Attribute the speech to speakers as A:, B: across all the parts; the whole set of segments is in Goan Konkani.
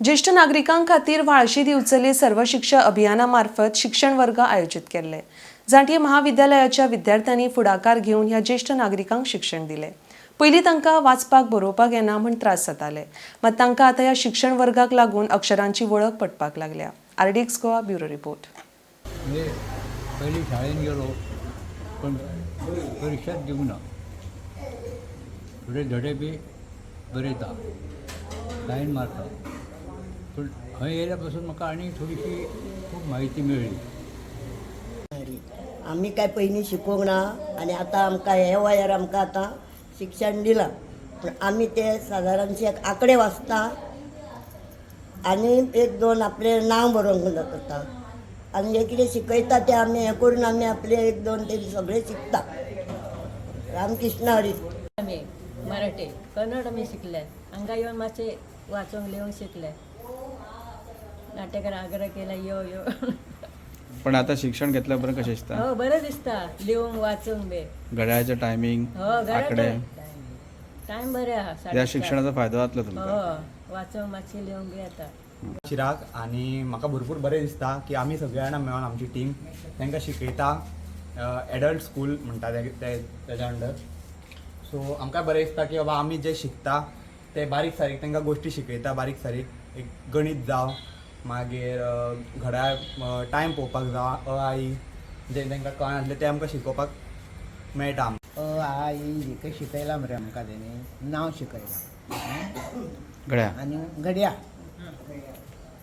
A: ज्येश्ठ नागरिकां खातीर व्हाळशी दिवचले सर्व शिक्षा अभियाना मार्फत शिक्षण वर्ग आयोजीत केल्ले. जांटये महाविद्यालयाच्या विद्यार्थ्यांनी फुडाकार घेवन ह्या ज्येश्ठ नागरिकांक शिक्षण दिलें. पयलीं तांकां वाचपाक बरोवपाक येना म्हूण त्रास जाताले, मात तांकां आतां ह्या शिक्षण वर्गाक लागून अक्षरांची वळख पटपाक लागल्या. RDX Goa, bureau report.
B: म्हणजे पयलीं शाळेन गेलो पण परिक्षाच दिवंक ना. थोडे धडे बी बरयता, सायन मारता, पूण खंय येयल्या पासून म्हाका आनी थोडीशी खूब म्हायती मेळ्ळी.
C: आमी काय पयलीं शिकूंक ना आनी आतां आमकां हे वयार आमकां आतां शिक्षण दिलां, पूण आमी ते सादारणशे आंकडे वाचता आनी एक दोन आपलें नांव बरोवंक करता आनी हें कितें शिकयता तें आमी हें करून आमी आपलें एक दोन तीन सगळें शिकता. रामकृष्ण हरी.
D: आमी मराठी, कन्नड आमी शिकले. हांगा येवन मातशें वाचूंक लिवंक शिकले. नाटकार आग्रह केला, यो यो.
E: पण आता शिक्षण घेतल्या उपरांत कशें दिसता?
D: हो, बरें दिसता लिवंक वाचूंक बी.
E: घड्याळाचें टायमींग,
D: हो.
E: आकडे.
D: टायम बरें आहा.
E: ह्या
D: 4:30.
E: शिक्षणाचो फायदो जातलो तुमकां?
D: हो, वाचूंक मातशें लिवंक बी येता.
F: चिराग आनी म्हाका भरपूर बरें दिसता की आमी सगळे जाणां मेळोन आमची टीम तांकां शिकयता. एडल्ट स्कूल म्हणटा ते तेज्या अंडर. सो आमकां बरें दिसता की बाबा आमी जे शिकता ते बारीक सारीक तांकां गोश्टी शिकयता. बारीक सारीक एक गणीत जावं, मागीर घड्याळ, टायम पळोवपाक जावं, अ आ इ जें तांकां कळनासलें तें आमकां शिकोवपाक मेळटा आमकां.
G: अ आ इ ही शिकयलां मरे आमकां तेणी, नांव शिकयलां.
E: घड्याळ.
G: आनी घडया.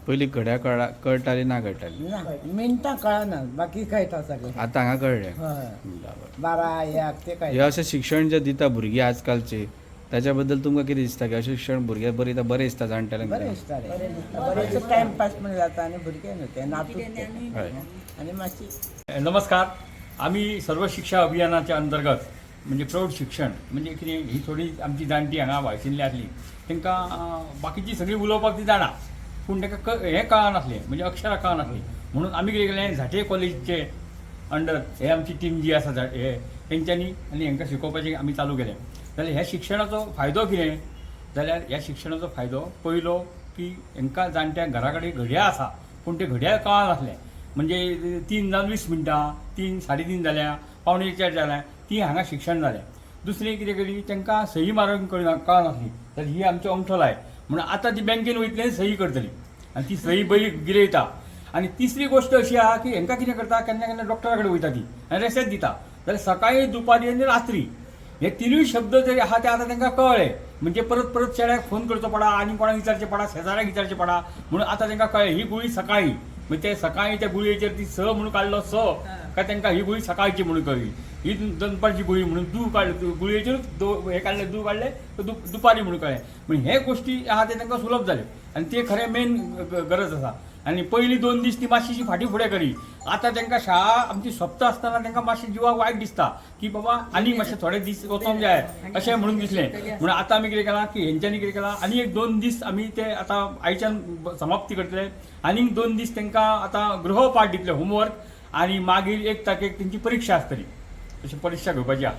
E: पयलीं घड्याळ कळटाली ना कळटाली?
G: ना, मिनटां कळना, बाकी कळटा सगळें.
E: आतां हांगा कळ्ळें?
G: हय.
E: बराबर.
G: 12, 1 ते
E: हे
G: कळटा.
E: अशें शिक्षण जें दिता भुरगीं आजकालची, ताच्या बद्दल तुमकां कितें दिसता की अशें शिक्षण भुरग्यांक बरें दिता, बरें दिसता जाणटेल्यांक?
G: बरें दिसता रे, बरेंच टायमपास म्हण जाता आनी भुरगे न्हू ते नातूच ते.
E: हय.
G: आनी मातशी
H: नमस्कार. आमी सर्व शिक्षा अभियानाच्या अंतर्गत म्हणजे प्रौढ शिक्षण म्हणजे कितें, ही थोडी आमची जाणटी हांगा व्हाळशिनली आसली, तांकां बाकीची सगळीं उलोवपाक ती जाणा, पूण तांकां हें कळनासलें, म्हणजे अक्षरां कळनासलीं. म्हणून आमी कितें केलें, झांट्ये कॉलेजीचे अंडर हे आमची टीम जी आसा, हे तेंच्यांनी आनी हांकां शिकोवपाचें आमी चालू केलें. जाल्यार ह्या शिक्षणाचो फायदो कितें जाल्यार, ह्या शिक्षणाचो फायदो पयलो की हांकां जाणट्यांक घरा कडेन घड्याळ आसा, पूण तें घड्याळ कळनासलें. म्हणजे 3 जावन 20 मिनटां, 3, 3:30 जाल्या, 3:45 जाल्या, ती हांगा शिक्षण जालें. दुसरें कितें केली, तांकां सही मारूंक कळनासली, तर ही आमची अंगठो लाय म्हणून आतां ती बँकेन वयतली आनी सही करतली आनी ती सही बरी गिरयता. आनी तिसरी गोश्ट अशी आहा की हांकां कितें करता, केन्ना केन्ना डॉक्टरा कडेन वयता ती आनी रेसेत दिता, जाल्यार सकाळी, दुपारी आनी रात्री हे तिनूय शब्द जरी आहा ते आतां तांकां कळ्ळे. म्हणजे परत परत चेड्याक फोन करचो पडा आनी कोणाक विचारचें पडा, शेजाऱ्याक विचारचें पडा. म्हणून आतां तांकां कळ्ळें, ही गुळी सकाळी, म्हणजे ते सकाळी त्या गुळयेचेर ती स म्हणून काडलो स काय तांकां ही गुळी सकाळची म्हणून कळ्ळी. ही दनपारची गुळी म्हणून दू काडले, गुळयेचेरूच दो हे काडले, दू काडले तर दुपारी म्हणून कळ्ळें. म्हणजे हे गोश्टी आहा ते तांकां सुलभ जाल्यो आनी ते खरें मेन गरज आसा. आनी पयलीं 2 दीस ती मातशीशी फाटीं फुडें करी. आतां तांकां शाळा आमची सोंपता आसतना तांकां मातशें जिवाक वायट दिसता की बाबा आनी मातशे थोडे दीस वचोंक जाय अशें म्हणून दिसलें. म्हणून आतां आमी कितें केलां की हेंच्यांनी कितें केलां, आनी एक 2 दीस आमी ते आतां आयच्यान समाप्ती करतले. आनीक 2 दीस तांकां आतां गृहपाठ दितले, होमवर्क, आनी मागीर 1 तारखेक तेंची परिक्षा आसतली. अशी परिक्षा घेवपाची आहा.